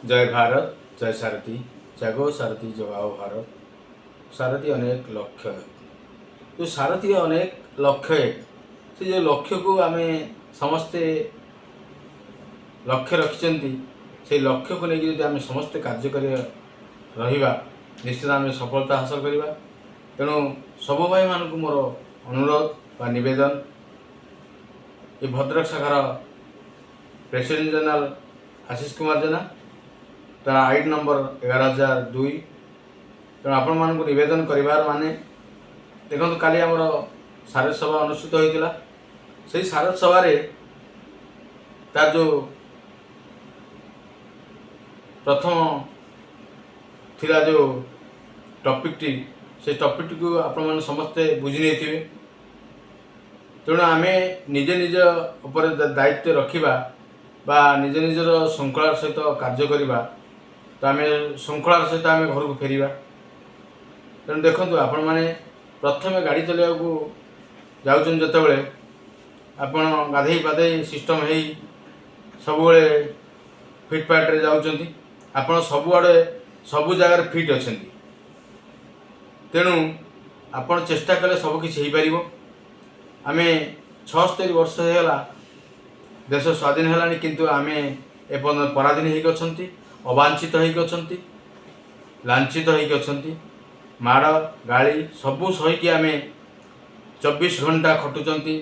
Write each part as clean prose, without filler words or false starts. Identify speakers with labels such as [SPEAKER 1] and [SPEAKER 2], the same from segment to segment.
[SPEAKER 1] ଜୟ ଭାରତ, ଜୟ ସାରଥୀ। ଜାଗୋ ସାରଥୀ, ଜଗାଓ ଭାରତ। ସାରଥୀ ଅନେକ, ଲକ୍ଷ୍ୟ ଏକ। ଯେଉଁ ସାରଥୀ ଅନେକ, ଲକ୍ଷ୍ୟ ଏକ, ସେ ଯେଉଁ ଲକ୍ଷ୍ୟକୁ ଆମେ ସମସ୍ତେ ଲକ୍ଷ୍ୟ ରଖିଛନ୍ତି, ସେଇ ଲକ୍ଷ୍ୟକୁ ନେଇକି ଯଦି ଆମେ ସମସ୍ତେ କାର୍ଯ୍ୟ କରି ରହିବା, ନିଶ୍ଚିତ ଆମେ ସଫଳତା ହାସଲ କରିବା। ତେଣୁ ସବୁ ଭାଇମାନଙ୍କୁ ମୋର ଅନୁରୋଧ ବା ନିବେଦନ, ଏ ଭଦ୍ରକ ଶାଖାର ପ୍ରେସିଡେଣ୍ଟ ଜେନେରାଲ ଆଶିଷ କୁମାର ଜେନା, ତାର ଆଇଡି ନମ୍ବର 11002। ତେଣୁ ଆପଣମାନଙ୍କୁ ନିବେଦନ କରିବାର ମାନେ, ଦେଖନ୍ତୁ, କାଲି ଆମର ସାରଥୀ ସଭା ଅନୁଷ୍ଠିତ ହୋଇଥିଲା। ସେଇ ସାରଥୀ ସଭାରେ ତାର ଯେଉଁ ପ୍ରଥମ ଥିଲା, ଯେଉଁ ଟପିକଟି, ସେ ଟପିକଟିକୁ ଆପଣମାନେ ସମସ୍ତେ ବୁଝି ନେଇଥିବେ। ତେଣୁ ଆମେ ନିଜେ ନିଜ ଉପରେ ଦାୟିତ୍ୱ ରଖିବା ବା ନିଜ ନିଜର ଶୃଙ୍ଖଳାର ସହିତ କାର୍ଯ୍ୟ କରିବା, ତ ଆମେ ଶୃଙ୍ଖଳାର ସହିତ ଆମେ ଘରକୁ ଫେରିବା। ତେଣୁ ଦେଖନ୍ତୁ, ଆପଣମାନେ ପ୍ରଥମେ ଗାଡ଼ି ଚଲାଇବାକୁ ଯାଉଛନ୍ତି ଯେତେବେଳେ, ଆପଣ ଗାଧେଇ ପାଧେଇ ସିଷ୍ଟମ୍ ହେଇ ସବୁବେଳେ ଫିଟଫାଟ୍ରେ ଯାଉଛନ୍ତି। ଆପଣ ସବୁଆଡ଼େ ସବୁ ଜାଗାରେ ଫିଟ୍ ଅଛନ୍ତି। ତେଣୁ ଆପଣ ଚେଷ୍ଟା କଲେ ସବୁ କିଛି ହେଇପାରିବ। ଆମେ 76 ବର୍ଷ ହେଇଗଲା ଦେଶ ସ୍ୱାଧୀନ ହେଲାଣି, କିନ୍ତୁ ଆମେ ଏପର୍ଯ୍ୟନ୍ତ ପରାଧୀନ ହେଇକି ଅଛନ୍ତି, ଅବାଞ୍ଛିତ ହେଇକି ଅଛନ୍ତି, ଲାଞ୍ଛିତ ହେଇକି ଅଛନ୍ତି। ମାଡ଼ ଗାଳି ସବୁ ସହିକି ଆମେ 24 ଘଣ୍ଟା ଖଟୁଛନ୍ତି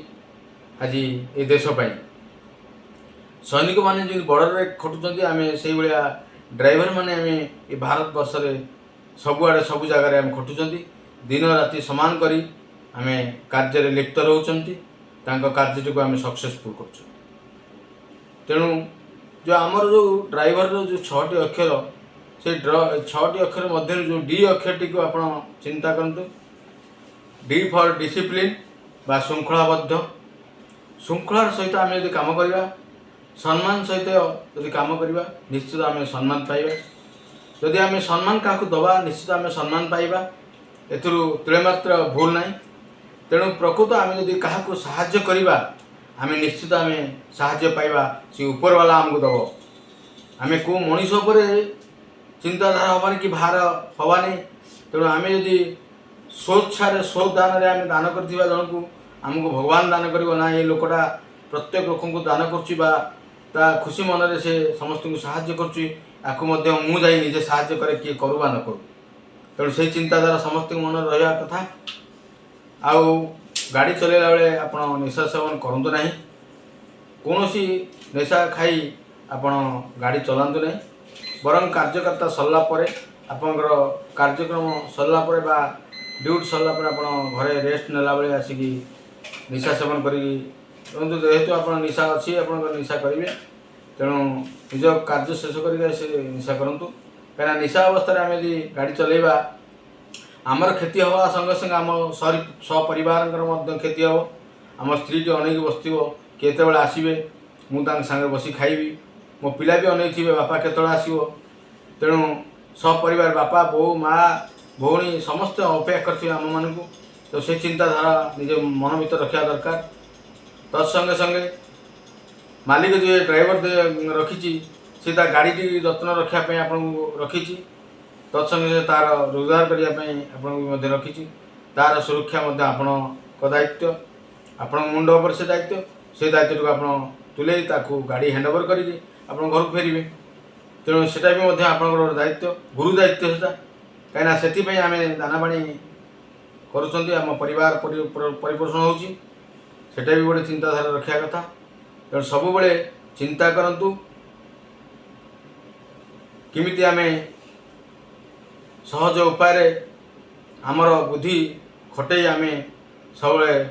[SPEAKER 1] ଆଜି ଏ ଦେଶ ପାଇଁ। ସୈନିକମାନେ ଯେମିତି ବର୍ଡ଼ରରେ ଖଟୁଛନ୍ତି, ଆମେ ସେଇଭଳିଆ ଡ୍ରାଇଭରମାନେ ଆମେ ଏ ଭାରତବର୍ଷରେ ସବୁଆଡ଼େ ସବୁ ଜାଗାରେ ଆମେ ଖଟୁଛନ୍ତି। ଦିନ ରାତି ସମାନ କରି ଆମେ କାର୍ଯ୍ୟରେ ଲିପ୍ତ ରହୁଛନ୍ତି। ତାଙ୍କ କାର୍ଯ୍ୟଟିକୁ ଆମେ ସକ୍ସେସଫୁଲ୍ କରୁଛୁ। ତେଣୁ ଯେଉଁ ଆମର ଯେଉଁ ଡ୍ରାଇଭରର ଯେଉଁ ଛଅଟି ଅକ୍ଷର, ସେଇ ଛଅଟି ଅକ୍ଷର ମଧ୍ୟରୁ ଯେଉଁ ଡି ଅକ୍ଷରଟିକୁ ଆପଣ ଚିନ୍ତା କରନ୍ତୁ। ଡି ଫର୍ ଡିସିପ୍ଲିନ୍ ବା ଶୃଙ୍ଖଳାବଦ୍ଧ। ଶୃଙ୍ଖଳାର ସହିତ ଆମେ ଯଦି କାମ କରିବା, ସମ୍ମାନ ସହିତ ଯଦି କାମ କରିବା, ନିଶ୍ଚିତ ଆମେ ସମ୍ମାନ ପାଇବା। ଯଦି ଆମେ ସମ୍ମାନ କାହାକୁ ଦେବା, ନିଶ୍ଚିତ ଆମେ ସମ୍ମାନ ପାଇବା। ଏଥିରୁ ତିଳେ ମାତ୍ର ଭୁଲ ନାହିଁ। ତେଣୁ ପ୍ରକୃତ ଆମେ ଯଦି କାହାକୁ ସାହାଯ୍ୟ କରିବା, ଆମେ ନିଶ୍ଚିତ ଆମେ ସାହାଯ୍ୟ ପାଇବା। ସେ ଉପରବାଲା ଆମକୁ ଦେବ। ଆମେ କେଉଁ ମଣିଷ ଉପରେ ଚିନ୍ତାଧାରା ହେବାନି କି ଭାର ହେବାନି। ତେଣୁ ଆମେ ଯଦି ସ୍ୱଇଚ୍ଛାରେ ସ୍ୱଦାନରେ ଆମେ ଦାନ କରିଥିବା ଜଣକୁ, ଆମକୁ ଭଗବାନ ଦାନ କରିବ ନା, ଏ ଲୋକଟା ପ୍ରତ୍ୟେକ ଲୋକଙ୍କୁ ଦାନ କରୁଛି ବା ତା ଖୁସି ମନରେ ସେ ସମସ୍ତଙ୍କୁ ସାହାଯ୍ୟ କରୁଛି, ଆକୁ ମଧ୍ୟ ମୁଁ ଯାଇ ନିଜେ ସାହାଯ୍ୟ କରେ, କିଏ କରୁ ବା ନ କରୁ। ତେଣୁ ସେଇ ଚିନ୍ତାଧାରା ସମସ୍ତଙ୍କ ମନରେ ରହିବା କଥା। ଆଉ ଗାଡ଼ି ଚଲାଇଲା ବେଳେ ଆପଣ ନିଶା ସେବନ କରନ୍ତୁ ନାହିଁ। କୌଣସି ନିଶା ଖାଇ ଆପଣ ଗାଡ଼ି ଚଲାନ୍ତୁ ନାହିଁ। ବରଂ କାର୍ଯ୍ୟକର୍ତ୍ତା ସରିଲା ପରେ, ଆପଣଙ୍କର କାର୍ଯ୍ୟକ୍ରମ ସରିଲା ପରେ ବା ଡ୍ୟୁଟି ସରିଲା ପରେ, ଆପଣ ଘରେ ରେଷ୍ଟ ନେଲା ବେଳେ ଆସିକି ନିଶା ସେବନ କରିକି ରୁହନ୍ତୁ। ଯେହେତୁ ଆପଣ ନିଶା ଅଛି, ଆପଣଙ୍କର ନିଶା କରିବେ। ତେଣୁ ନିଜ କାର୍ଯ୍ୟ ଶେଷ କରିକି ସେ ନିଶା କରନ୍ତୁ। କାହିଁକିନା ନିଶା ଅବସ୍ଥାରେ ଆମେ ଯଦି ଗାଡ଼ି ଚଲାଇବା, ଆମର କ୍ଷତି ହେବା ସଙ୍ଗେ ସଙ୍ଗେ ଆମ ସପରିବାରଙ୍କର ମଧ୍ୟ କ୍ଷତି ହେବ। ଆମ ସ୍ତ୍ରୀଟି ଅନେଇକି ବସିଥିବ, କେତେବେଳେ ଆସିବେ, ମୁଁ ତାଙ୍କ ସାଙ୍ଗରେ ବସି ଖାଇବି। ମୋ ପିଲା ବି ଅନେଇଥିବେ, ବାପା କେତେବେଳେ ଆସିବ। ତେଣୁ ସପରିବାର, ବାପା, ବୋଉ, ମା, ଭଉଣୀ ସମସ୍ତେ ଅପେକ୍ଷା କରିଥିବେ ଆମମାନଙ୍କୁ। ତ ସେ ଚିନ୍ତାଧାରା ନିଜ ମନ ଭିତରେ ରଖିବା ଦରକାର। ତତ୍ସଙ୍ଗେ ସଙ୍ଗେ ମାଲିକ ଯିଏ ଡ୍ରାଇଭର ରଖିଛି, ସେ ତା ଗାଡ଼ିଟି ଯତ୍ନ ରଖିବା ପାଇଁ ଆପଣଙ୍କୁ ରଖିଛି। ତତ୍ସଙ୍ଗେ ସଙ୍ଗେ ତାର ରୋଜଗାର କରିବା ପାଇଁ ଆପଣଙ୍କୁ ମଧ୍ୟ ରଖିଛି। ତାର ସୁରକ୍ଷା ମଧ୍ୟ ଆପଣଙ୍କ ଦାୟିତ୍ୱ। ଆପଣଙ୍କ ମୁଣ୍ଡ ଉପରେ ସେ ଦାୟିତ୍ୱ। ସେ ଦାୟିତ୍ୱଟିକୁ ଆପଣ ତୁଲେଇ ତାକୁ ଗାଡ଼ି ହ୍ୟାଣ୍ଡ ଓଭର କରିକି ଆପଣ ଘରକୁ ଫେରିବେ। ତେଣୁ ସେଟା ବି ମଧ୍ୟ ଆପଣଙ୍କର ଗୋଟେ ଦାୟିତ୍ୱ, ଗୁରୁ ଦାୟିତ୍ୱ ସେଟା। କାହିଁକିନା ସେଥିପାଇଁ ଆମେ ଦାନା ପାଣି କରୁଛନ୍ତି, ଆମ ପରିବାର ପରିପୋଷଣ ହେଉଛି। ସେଟା ବି ଗୋଟେ ଚିନ୍ତାଧାରା ରଖିବା କଥା। ତେଣୁ ସବୁବେଳେ ଚିନ୍ତା କରନ୍ତୁ, କେମିତି ଆମେ ସହଜ ଉପାୟରେ ଆମର ବୁଦ୍ଧି ଖଟେଇ ଆମେ ସବୁବେଳେ